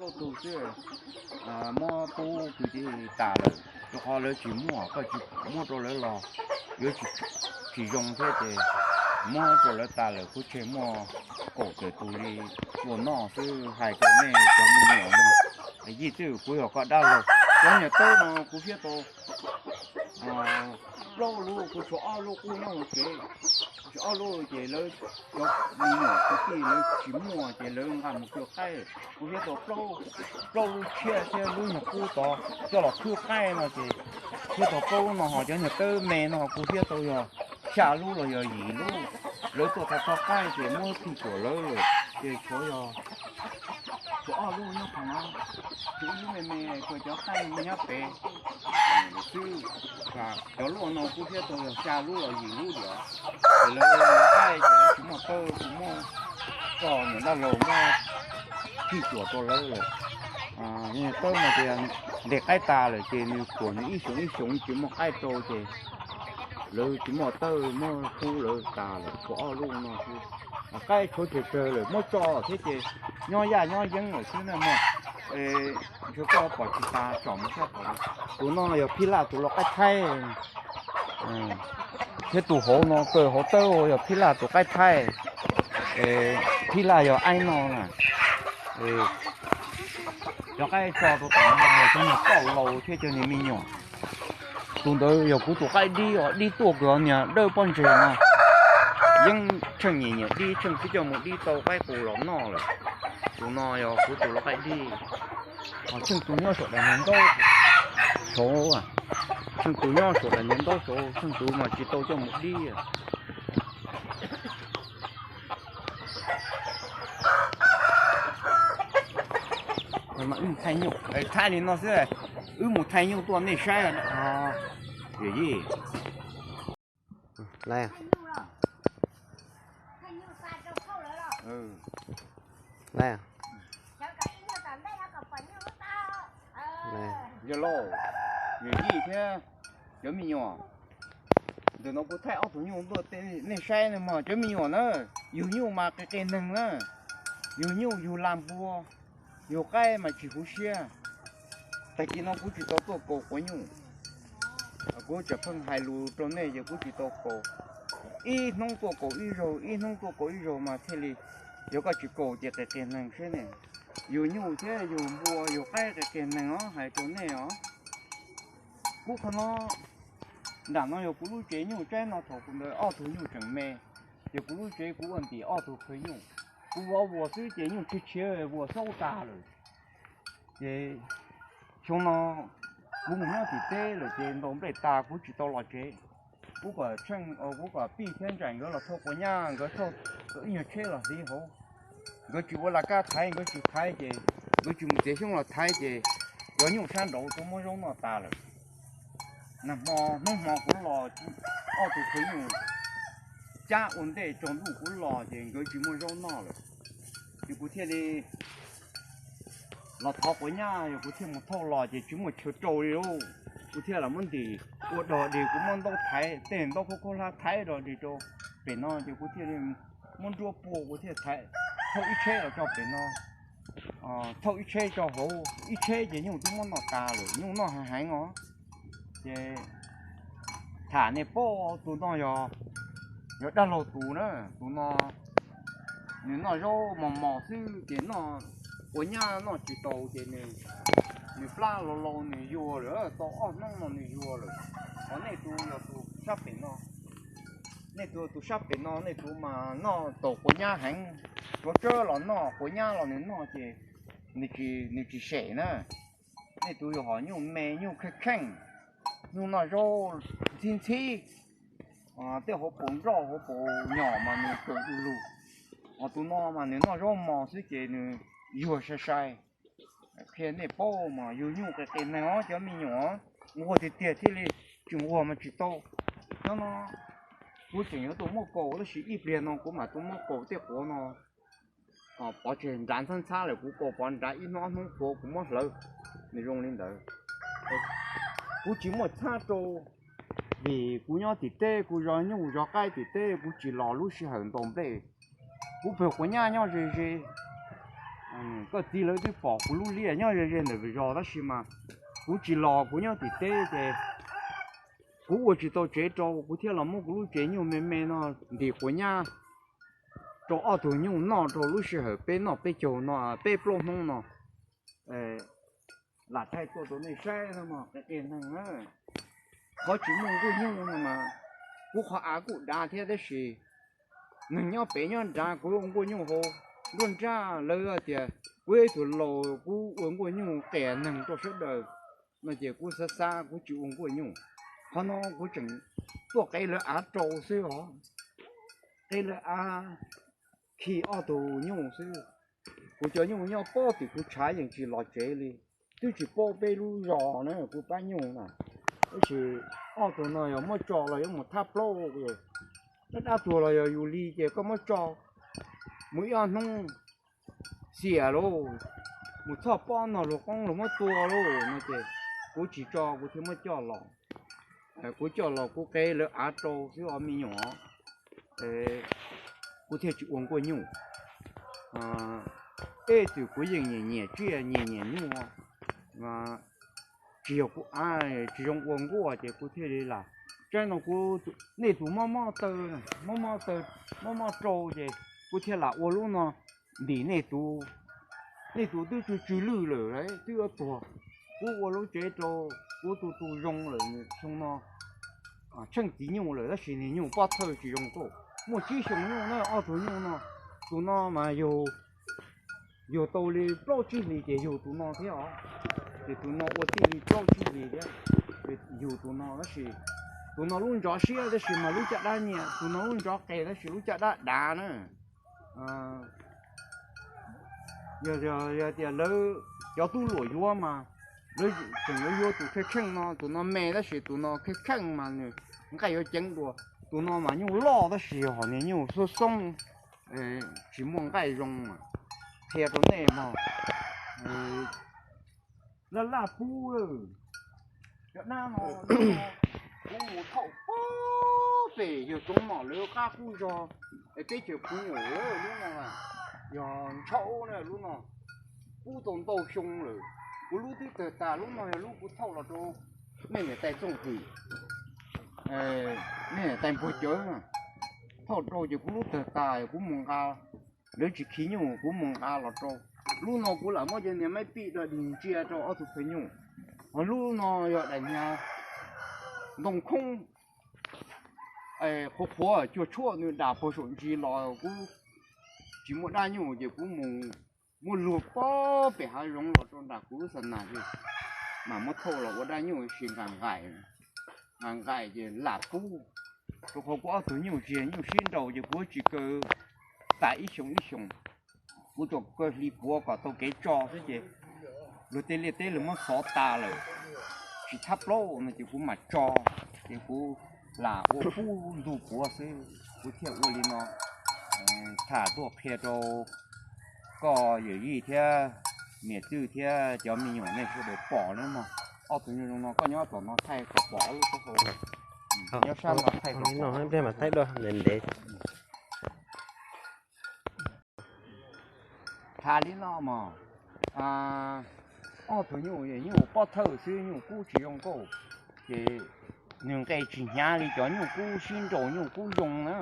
Plaub tug xwb, muab pub kwv tij tas lawm, rau qhov lawv tsis muaj, koj tsis muab rau lawv los yuav tsis zoo thiab ces muab rau lawv tas lawm. Kuv tseg muaj kaum tawm tus li ua noj xwb. Hais rau nej cov me nyuam no, yij twb kuv yog koj dab laug, cov niag tawb no kuv thiab tau plaub lub, kuv tshuav ob lub qub nyob hauv tsev, tshuav ob lub ces lawv cov me nyuam kwv tij lawv tsis muaj ces lawv nqa mus cuag qaib. Kuv thiab tau plaub lub tshiab thiab lub nyuag qub tod coj los khwb qaib no ces thiab tau plaub lub no, ho cov niag tawb me no kuv thiab tau yog xya lub los yog yim lub. Lawv tuaj tho tho qaib ces muab tig cuam lawv lawm ces tshuav yog tshuav ob lub nyob qhov no, tshuav ib lub me me, tshuav cov qaib nyob pem xwb. Cov luaj no kuv thiab tau yog xya lub los yim lub diam. Ces lawv qaib ces lawv tsis muaj tawb, kuv muab koj niam dab laug muab tig cuam rau lawv lawm. Tawb no ces ntes qaib tas lawm ces nws tuam nws ib xyoos ib xyoos tsis muaj qaib rau ces lawv tsis muaj tawb, muab pub lawv tas lawm. Tshuav ob lub no xwb, qaib tshuav tsawg tsawg lawm muab tso thiab ces nyob yaj nyob yeeb lawm xwb na mog. Ntshe koj pom tsis tas, tsom mus sab tod. Tus no yog phij laj tus lau qaib thaib, thiab tus hauv no kaw hauv tawb yog phij laj tus qaib thaib. Phij laj yog aib no na. Cov qaib tso rau tom no yog cov niag poj laus thiab cov niag me nyuam. Tus ntawd yog kuv tus qaib dib os, dib tuaj kawg, niag dawb pob ntseg no. Yeej tsheej nyiam nyiam dib, tsheej twb coj mus dib tau qaib qus los noj lawm. Tus no yog kuv tus lau qaib dib. Ho tsheej tus nyob saum daim niag ntaub saud, tsheej tus nyob saum daim niag ntaub saud, tsheej tus mas tsis tau coj mus dib. Wb mus thaij nyuj, thaij li no xwb, wb mus thaij nyuj tuaj nej saib. Yawm yij, yawm lauj, yawm yij thiab cov me nyuam, ntawm no kuv thaij ob tug nyuj tuaj nej saib na mog cov me nyuam na. Yug nyuj mas qia qia neeg na, yug nyuj yug lag npua, yug qaib mas tsis huv siab. Tag kis no kuv tsis tau tuaj kaus quav nyuj, kuv tseem pheej hais lus rau nej ces kuv tsis tau kaus. Ib hnub tuaj kaus ib zaug, ib hnub tuaj kaus ib zaug mas thiaj li, yog koj tsis kaus ces qia qia neeg seb ne. Yug nyuj thiab yug npua yug qaib qia qia neeg os, hais rau nej os. Kuv qhov no, nram no yog kuv lub tsev nyuj tsaib no, thaum kuv ntawd ob tug nyuj tseem me, ces kuv lub tsev kuv ua ntim ob tug khw nyuj. Kuv vov vuas xwb ces nyuj tshiab tshiab vuas xaub tag lawm. Ces xyoo no kuv mus nyob tim teb lawm ces ntaus nplej tas kuv tsis tau los tsev. Kuv kom Tsheej, kuv kom Pij thiab Nraim nkawd los thauj quav nyab, nkawd thauj tau ib nyuag tsheb los hliv hauv. Nkawd tsis ua laj kab thaiv, nkawd tsis thaiv ces, nkawd tsis mus txiav xyoob los thaiv ces cov nyuj sab nraud rau muab zaub noj tas lawm. Nag hmo, hnub hmo kuv los, ob tug khw nyuj cab ua ntej tsaus ntuj kuv los ces nkawd tsis muaj zaub noj lawm. Ces kuv thiaj li los thov quav nyab, yog kuv thiaj mus thauj los ces tsis muaj chaw rau li lauj. Kuv thiaj los muab ntim ua dog dig, kuv muab ntaub thaiv, tej ntaub khaub khaub hlab thaiv dog dig rau pem no ces kuv thiaj li muab nruab pua, kuv thiaj thaiv, thauj ib tsheb los tso pem no, thauj ib tsheb tso hauv, ib tsheb ces nyuj twb muab noj tas lawm, nyuj noj heev heev os. Ces tham nej paub, tus no yog, yog dab laug tus na, tus no nws noj zaub mos mos xwb ces noj, quav nyab noj tsis tau ces nws, nws plab laus laus nws yuag lawm, tau ob hnub no nws yuag lawm. Ho nej tus yog tus sab pem no, nej tus, tus sab pem no nej tus mas noj tau quav nyab heev, tsuav tsawb los noj, quav nyab los nws noj ces nws tsis, nws tsis sem na. Nej tus yog hom nyuj me nyuj kheej kheej, nyuj noj zaub ntxhib ntxhib, tej hauv paus nroj hauv paus nyom mas nws tsaus du lug. Ho tus no mas nws noj zaub mos xwb ces nws yuag sai sai. Qhia nej paub mas yug nyuj qia qia neeg os cov me nyuam, nquag tiag tiag thiaj li, tsis nquag mas tsis tau. Nyob no kuv tseem yuav tuaj muab kaus, tab sis ib pliag no kuv mam tuaj muab kaus tej quav no. Pov tseg nrad ntxhab ntxhab lawm kuv kaus pov nrad ib hnub ob hnub qhuav kuv muab hlawv, nws zoo li ntawd. Kuv tsis muaj txhab rau, vim kuv nyob tim teb, kuv zov nyuj zov qaib tim teb, kuv tsis los lub sij hawm ntaus nplej. Kuv pheej quav nyab nyob ze ze, Koj txiv lawv twb pom kuv lub liaj nyob ze ze ntawm zos tab sis mas kuv tsis los, kuv nyob tim teb ces kuv ua tsis tau tsev rau, kuv thiaj los muab kuv lub tsev nyuj me me no ntim quav nyab rau ob tug nyuj noj rau lub sij hawm peb noj peb caug no, peb plaub hnub no. Lam thaij tuaj rau nej saib no mog, qias qias neeg na. Qhov tsis muaj nkuaj nyuj no mas kuv qhov av kuj dav thiab tab sis neeg nyob pem nyob nrad kuv ua nkuaj nyuj hauv nruab nrab, lawv tias kuv yog ib tug laus kuv ua nkuaj nyuj qias neeg rau sawv daws no ces kuv xav xav kuv tsis ua nkuaj nyuj. Qhov no kuv tseem tuaj qev lawv av rau xwb os, qev lawv av khi ob tug nyuj xwb. Kuv cov nyuj nyob pob tim kuv tshav yeej tsis los tsev li, twb tsis paub peb lub zos na kuv pab nyuj na. Tab sis ob tug no yog muab tso los yuav mus thab plaub, dab dab tuag los yog yus li ces koj muab tso mus ib ob hnub xiam lauj, mus txhoj pob no luag qoob luag muab tua lauj no ces kuv tsis tso kuv thiaj muab coj los. Kuv coj los kuv qev lawv av rau xwb os me nyuam, kuv thiaj tsis ua nkuaj nyuj. Tej twm kuv yeej nyiam nyiam tsiaj nyiam nyiam nyuj, tsis yog kuv av tsis zoo ua nkuaj ces kuv thiaj li lam, tsaib no kuv, nej tus mob mob taw, mob mob taw, mob mob rau ces kuv thiaj lam ua lub no ntim nej tus. Nej tus twb tsw tsw lwj lawm twb yuav tuag, kuv ua lub tsev rau kuv tus tus zoo lawm xyoo no tsheej txiv nyuj lawm tab sis niag nyuj pob thawj tsis zoo nkauj. Muaj tsib xyoos nyuj na, ob tug nyuj no, tus no mas yug tau li plaub tsib hlis ces yug tus no thiab os. Ces tus no ua tij li plaub tsib hlis thiab, yug tus no tab sis tus no lub ntsov siab tab sis mas lub caj dab nyiam, tus no lub ntsov qes tab sis lub caj dab dav na. Yog, yog tias lawv cov tub luam yuav mas lawv tseem yuav yuav tus kheej kheej no, tus no me tab sis tus no kheej kheej mas nws nqaij yuav ceev dua. Tus no mas nyuj loj tab sis ho niag nyuj xoob xoob, tsis muaj nqaij zoo. Qhia rau nej mog, laj laj pub lawm. Cov dab no kuv mus thauj pem yawg Txoov Nom lawv qab qub zog es teb chaws kuv nyuam lub no yog ntshauv na, lub no pub tau ntau xyoo lawm. Kuv lub twb tawg tas, lub no yog lub kuv thauj los rau nej niam tais Txooj Hwm, nej niam tais Npuag Cawv, thauj rau ces kuv lub tawg tas kuv mus nqa, lawv tsis khi nyuj kuv mus nqa los rau. Lub no kuv lam muab cov niag maib pij do dig ntsia rau ob tug phaw nyuj. Ho lub no yog daim niag ntoo khoob qhuav qhuav cuag tshuaj nws dam puag saum ntsis los kuv tsis muaj dab nyuj ces kuv mus muab luag pob pem hav zoov los rau nram kuv lub xa nas ces mam muab thauj los ua dab nyuj sis nqaim nqaim, nqaim nqaim ces lam pub. Rau qhov kuv ob tug nyuj tsis yog nyuj sib nraus ces kuv tsis kaw tas ib xyoos ib xyoos, kuv tsuas kaw hli puav kom tau kev tso xwb ces luag tej liaj teb lawv muab xov tas lawm, tsis thab plaub no ces kuv mam tso, ces kuv lam ua pub ntug puav xwb kuv thiaj ua li no. Tham tuaj qhia rau koj yawm yij thiab niam txwj thiab cov me nyuam nej sawv daws pom na mog. Ob tug nyuj zoo no koj nyob tom no thaij kom pom ob lub taub hau, nyob sab no thaij kom pom. Peb mam thaij dua ntev ntev. Tham li no mog, ob tug nyuj, nyuj pob thawj xwb, nyuj kub tsis zoo nkauj, ces nws nqe tsis hnyav li cov nyuj kub sib nraus nyuj kub zoo na.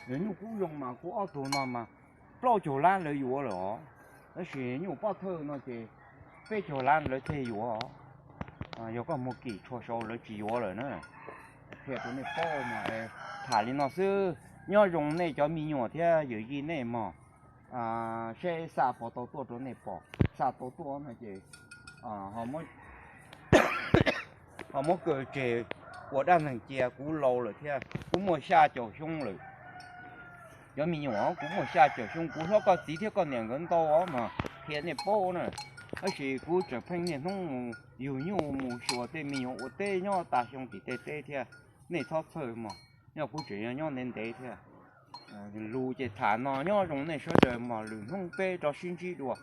Yog nyuj kub zoo mas kuv ob tug no mas plaub caug lab lawv yuav lawm os, tab sis nyuj pob thawj no ces peb caug lab lawv thiaj yuav. Yog koj muag kim tshua saud lawv tsis yuav lawm na. Qhia rau nej paub mas, tham li no xwb. Nyob zoo nej cov me nyuam thiab yawm yij nej mog, seb xa puas tau tuaj rau nej pom, xa tau tuaj no ces ho muab kaw tseg ua dab neeg cia, kuv laus lawm thiab kuv muaj xya caum xyoo lawm. Cov me nyuam, kuv muaj xya caum xyoo, kuv hlob koj txiv thiab koj niam nkawd ntau os mas qhia nej paub na. Tab sis kuv tseem pheej niaj hnub mus yug nyuj mus xyuas tej me nyuam ua teb nyob tas xyoo tim tej teb thiab, nej txhob txhawj mog. Nyob kuv tseem yog nyob ntev ntev thiab. Lus ces tham no, nyob zoo nej sawv daws mog, lwm hnub peb rov sib ntsib dua.